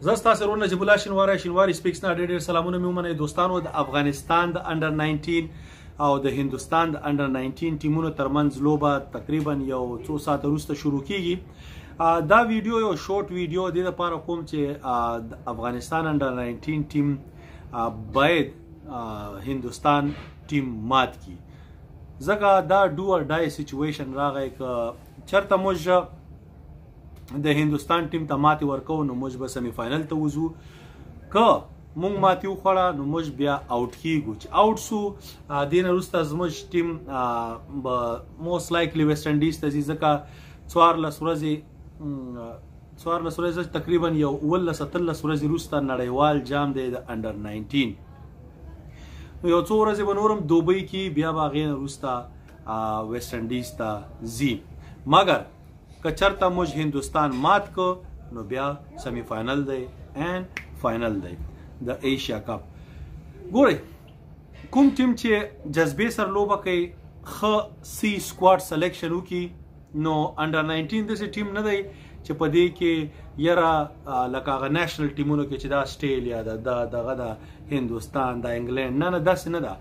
زه ستاسو ورور نجیب الله شینواری، شینواری سپیکس نه ډېر ډېر سلامونه مې ومنئ. دوستانو، د افغانستان د انډر 19 او د هندوستان د انډر 19 ټیمونو ترمنځ لوبه تقریبا یو څو ساعته وروسته شروع کیږي. دا ویډیو یو شورټ ویډیو د دې لپاره کوم چې د افغانستان انډر 19 ټیم باید هندوستان ټیم مات کی، ځکه دا ډو اور ډای سچویشن راغی. که چرته موږ د هندوستان ټیم ته ماتې ورکو نو موږ به سیمی فاینل ته وځو، که مونږ ماتې وخوړه نو موږ بیا اوټ کیږو. چې اوټ سو دین وروسته زموږ ټیم به موست لایکلی ویسټ انډیز ته ځي، ځکه 14 ورځې، تقریبا یو 17 18 ورځې وروسته نړیوال جام دی د انډر 19. نو یو څو ورځې به نورم دوبۍ کې، بیا به هغې نه وروسته ویسټ انډیز ته ځي. مګر که چرته موږ هندوستان مات کو نو بیا سیمی فائنل دی and final دی د ایشیا کپ. ګورئ، کوم ټیم چې جذبې سره لوبه کوي، ښه سی سکواډ سلیکشن وکړي، نو انډر 19 داسې ټیم نه دی چې په دې کې یره لکه هغه نېشنل ټیمونو کې چې دا اسټرالیا ده، دا دغه ده، هندوستان دا، انګلند، نه نه، داسې نه ده.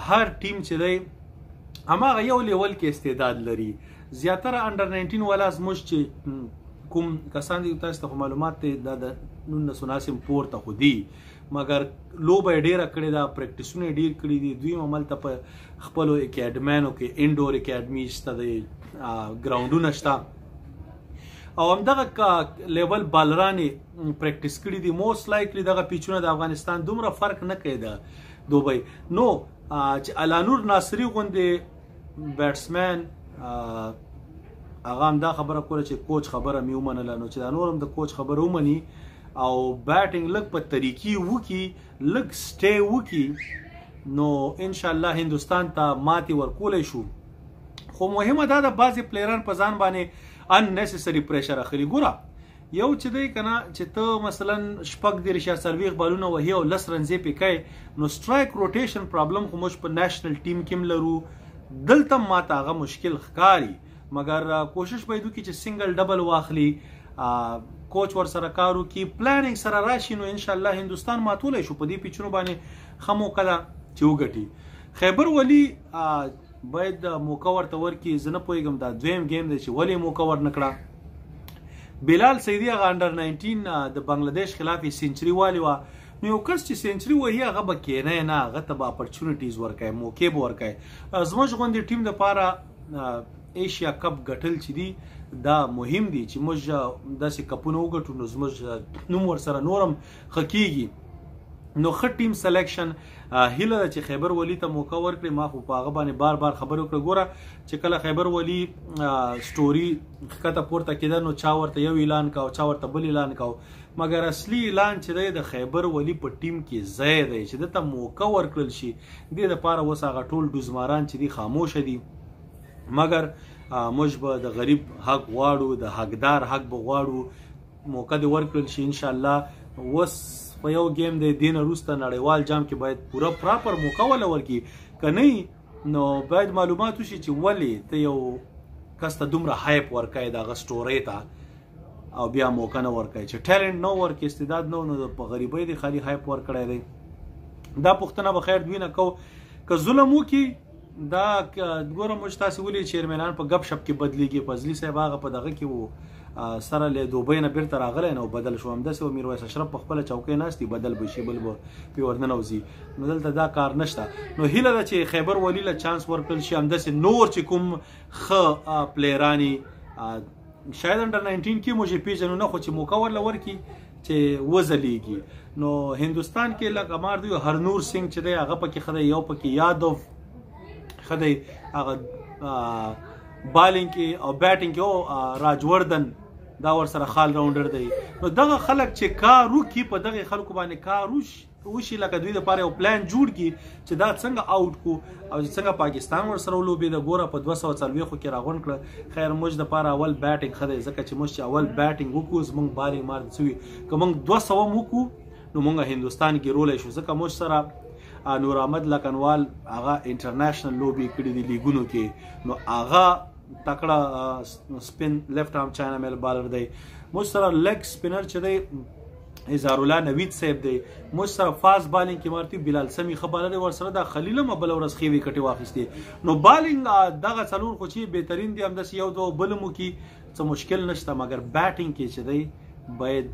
هر ټیم چې دی هماغه یو لیول کې استعداد لري. زیاتره انډر 19 والا زموږ چې کوم کسان دي، تاسو ته معلومات دی، دا د 19 79 پورته خو دي، مګر لوبه یې ډیره کړې ده، پریکټیسونه یې ډیر کړي دي. دوی هم هلته په خپلو اکیډمیانو کې، انډور اکیډمي شته دی، ګراونډونه شته او همدغه لیول بالران یې پریکټیس کړي دي. موست لایکلی دغه پیچونه د افغانستان دومره فرق نه کوي د دوبۍ. نو چې الانور ناصری غوندې بیټسمن هغه هم دا خبره کوله چې کوچ خبره مې ومنله، نو چې دا نور هم د کوچ خبره ومني او بیټینګ لږ په طریقې وکي، لږ سټې وکي، نو ان شاء الله هندستان ته ماتې ورکولی شو. خو مهمه دا ده، بعضې پلیران په ځان باندې unnecessary pressure اخلي. ګوره، یو چې دی کنه، چې ته مثلا 36 یا 40 بالونه وهي او 10 رنزې پې کوې، نو strike rotation problem خو موږ په نېشنل ټیم کې هم لرو. دلته ماته هغه مشکل ښکاري، مګر کوشش باید وکړي چې سنگل ډبل واخلي، کوچ ور سره کار وکړي، پلانینګ سره راشي، نو ان شاء الله هندستان ماتولی شو. په دې پیچونو باندې ښه موقع ده چې وګټي. خیبر ولی باید موقع ورته ورکړي. زه نه پوهېږم دا دویم گیم دی چې ولې موقع ورنکړه. بلال سیدی هغه انډر 19 د بنگلاديش خلاف یې سنچري والي وه. نو یو کس چې سنچري وهي هغه به کینی نه، هغه ته به اپرچونټیز ورکوي، موقع به ورکوي. زموږ غوندې ټیم دپاره ایشیا کپ ګټل چې دي دا مهم دي، چې موږ داسې کپونه وګټو نو زموږ نوم ورسره نورم ښه کیږي. نو ښه ټیم سلیکشن، هیله ده چې خیبر ولی ته موقع ورکړي. ما خو په هغه باندې بار بار خبرې وکړې. ګوره چې کله خیبر ولی سټوري ښکته پورته کېده نو چا ورته یو اعلان کاو، چا ورته بل اعلان کاو، مګر اصلي اعلان چې دی د خیبر ولی په ټیم کې ځای دی چې ده ته موقع ورکړل شي. دې دپاره اوس هغه ټول ډوزماران چې دي خاموشه دي، مګر موږ به د غریب حق غواړو، د حقدار حق به غواړو. موقع دې ورکړل شي ان شاء الله. اوس په یو گیم دی، دین وروسته نړیوال جام کې باید پوره پراپر موقع ولا ورکړي. که نه نو باید معلومات وشي چې ولې ته یو کس ته دومره هایپ ورکوې د هغه سټورۍ ته او بیا موقع نه ورکوي؟ چې ټیلنټ نه ورکړي، استعداد نه، نو په غریبۍ دی خالي هایپ ورکړی دی. دا پوښتنه به خیر دوی نه کو که ظلم وکړي. دا ګوره، موږ تاسې ولې چیرمنان په ګپ شپ کې بدلیږي. فضلي صاحب هغه په دغه کې وو، سره له دوبۍ نه بیرته راغلی نو بدل شو. همداسې و میرویس اشرف په خپله چوکۍ ناست دی، بدل به شي، بل به پې ورننوځي. نو دلته دا کار نشته. نو هیله ده چې خیبر ولي له چانس ورکړل شي. همداسې نور چې کوم ښه پلیرانی شاید انډر 19 کې موږ یې پیژنو نه، خو چې موقع ورله ورکړي چې وځلیږي. نو هندوستان کې لکه مار دی هرنور سنګ چې دی هغه پکې ښه دی، یو پکې یادو ښه دی، هغه بالینګ کې او بیټینګ کې، او راجوردن دا ورسره خال راونډر دی. نو دغه خلک چې کار وکړي، په دغه خلکو باندې کار وشي، لکه دوی لپاره یو پلان جوړ کړي چې دا څنګه اوټ کو او چې څنګه پاکستان ورسره ولوبېده. ګوره، په 240 کې راغونډ کړه. خیر، موږ دپاره اول بیټینګ ښه دی، ځکه چې موږ چې اول بیټینګ وکړو زموږ بالینګ مار څه وي. که موږ 200 هم وکړو نو موږ هندوستان کې رولی شو، ځکه موږ سره نور احمد لکنوال هغه انټرنیشنل لوبې کړې دي لیګونو کې، نو هغه تکړه سپین لیفټ آرم چاینا میل بالر دی. موږ سره لیګ سپینر چې دی اظهار الله نوید صاحب دی، موږ سره فاست بالینګ کې مارتي بلال سمی ښه بالر دی، ورسره دا خلیل هم بله ورځ ښې ویکټې واخیستې. نو بالینګ دغه څلور خو چې بهترین دی، همداسې یو دوه بل مو کې څه مشکل نشته، مګر بیټینګ کې چې دی باید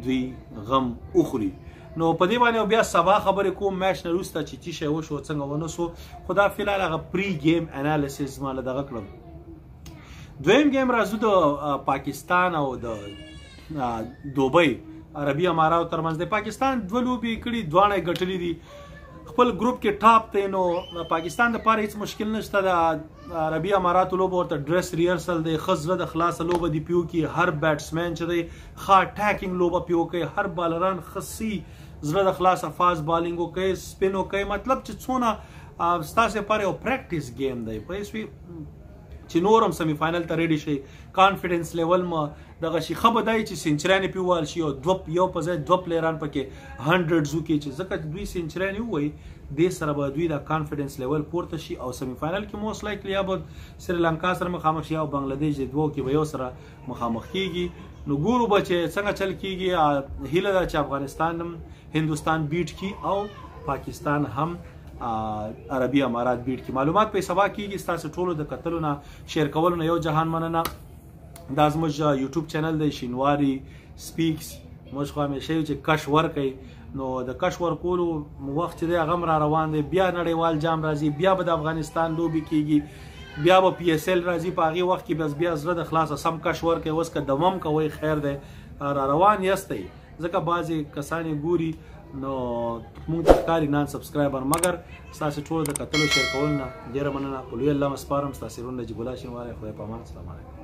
دوی غم وخوري. نو په دې باندې بیا سبا خبرې کوم میچ نه وروسته چې څه شی وشو څنګه ونه سو، خو دا فلحال هغه پری ګیم انالیسز ما له دغه کړم. دویم ګیم راځو د پاکستان او د دوبۍ عربي اماراتو ترمنځ د پاکستان دوه لوبې کړي، دواړه یې ګټلې دي، خپل ګروپ کې ټاپ دی. نو پاکستان د پاره هیڅ مشکل نشته، د عربي اماراتو لوبه ورته ډریس ریهرسل دی، ښه زړه د خلاصه لوبه دی پیو کی، هر بیټسمن چې دی ښه اټاکینګ لوبه پیو کوي، هر بالران ښه سی زړه د خلاصه فاست بالینګ وکړي، سپین وکړي، مطلب چې څونه ستاسو لپاره یو پریکټیس ګیم دی، پوه شوې چې نور هم سیمي فاینل ته ریډي شي، کانفیډنس لیول مو دغه شي. ښه به دا وي چې سنچریانې پرې ووهل شي او دوه یو په ځای دوه پلیران پکې هنډرډز وکړي، چې ځکه چې دوی سنچریانې ووایي دې سره به دوی دا کانفیډنس لیول پورته شي او سیمي فاینل کې موست لایکلی یا به سریلانکا سره مخامخ شي او بنګلادیش د دوو کې به یو سره مخامخ کیږي. نو ګورو به چې څنګه چل کیږي. هیله ده چې افغانستان هم هندوستان بیټ کی او پاکستان هم عربي امارات بیټ کی. معلومات په سبا کیږي. ستاسو ټولو د کتلو نه شیر کولو نه یو جهان مننه. دا زموږ یوټیوب چینل دی شینواری سپیکس، موږ خو همیشه یو چې کش ورکوي، نو د کش ورکولو وخت چې دی هغه هم را روان دی. بیا نړیوال جام راځي، بیا به د افغانستان لوبې کیږي، بیا به پی اس ال راځي، په هغې وخت کې بس بیا زړه د خلاصه سم کش ورکوي. اوس که دوام کوئ خیر دی، را روان یاستئ، ځکه بعضې کسان یې ګوري نو موږ ته ښکاري نان سبسکرایبر، مګر ستاسې ټولو د کتلو شیر کولو نه ډېره مننه. په لوی الله مو سپارم. ستاسې ورور نجیب الله شینواری. خدای په امان. السلام علیکم.